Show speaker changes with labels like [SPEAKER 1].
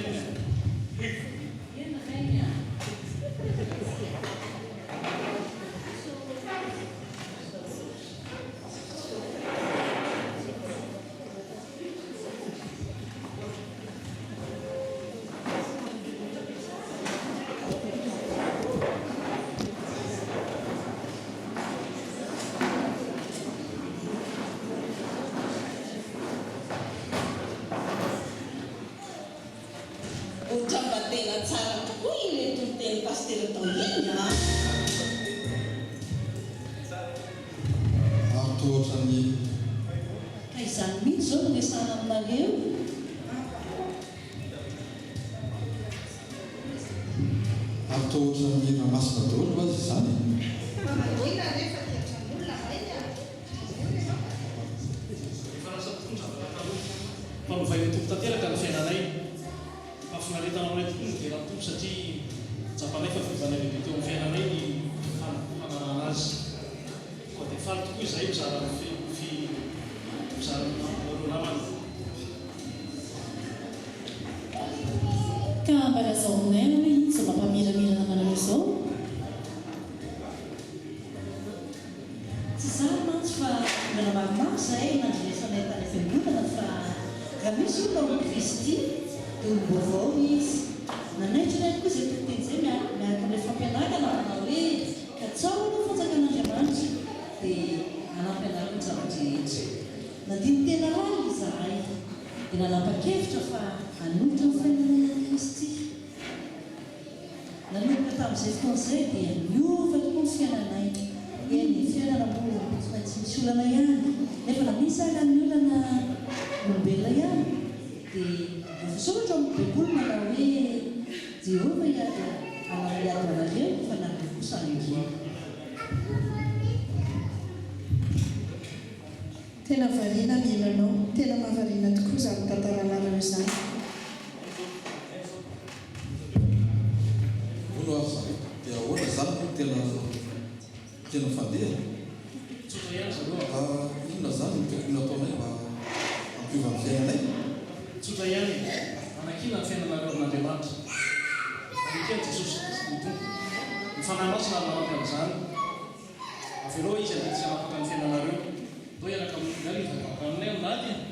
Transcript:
[SPEAKER 1] tompoko.
[SPEAKER 2] Eny rainy a!
[SPEAKER 3] Ohatra mba tena tsara tokoa iny toriteny Pasitera tao iny an!
[SPEAKER 4] Ary toa ohatran'ny.
[SPEAKER 5] Ka izany mihitsy izao no resahana aminareo.
[SPEAKER 4] Ary toa ohatran'ny hira masina daholo va izy izany e?
[SPEAKER 6] Fa mangina re fa tia tran'olona rainy a! Ahoana ianao?
[SPEAKER 1] Efa lasa tokoa ny zavatra taloha. Fa novain'ny Tompo tanteraka ny fiainanay. Fahafinaretana ho anay tokoa ny midera ny Tompo satria tsapanay fa fiovana lehibe teo amin'ny fiainanay ny fanarahana Azy. Koa dia faly tokoa izahay mizara ny fi mizara aminareo namana.
[SPEAKER 5] Ka mba lazao aminay aloha hoe inona izao mampamiramirana anareo izao? Tsy izany mantsy fa olana maromaro izay nandrenesanay tany am-piangonana fa raha misy olona ao amin'i Kristy dia olom-baovao izy. Nanaitra anay tokoa izay toriteny izay miaraka amin'ilay fampianarana manao hoe katsaho aloha ny fanjakan'Andriamanitra dia hanampy anareo ny zava-drehetra. Nandini-tena lalina izahay dia nanapa-kevitra fa hanolotra ny fiainanay an'i Kristy. Nanomboka tamin'izay fotoana izay dia niova tokoa ny fiainanay. Eny, ny fiainana moa tsy maintsy misy olana ihany, nefa na misy ara ny olana olombelona ihany dia voasoratra ao amin'ny Baiboly manao hoe Jehovah hiady hanao hiady ho anareo fa nareo kosa hangina.
[SPEAKER 6] Tena variana mino anao. Tena mahavariana tokoa izany tantaranareo izany.
[SPEAKER 4] Hono ary zareo, dia ahoana izany no tena tena fandeha?
[SPEAKER 1] Tsotra ihany zareo a.
[SPEAKER 4] Ka inona izany no tokony hataonay mba hampiova ny fiainanay?
[SPEAKER 1] Tsotra ihany e. Manakiana ny fiainanareo amin'Andriamanitra. Manekea an'i Jesosy ho Tompo. Ny Fanahy Masina ary manampy amin'izany. Avelao izy handidy sy hanapaka ny fiainanareo. Ndao hiaraka amin'ny Tompo ihany hivavaka aminay amin'ny alahady e.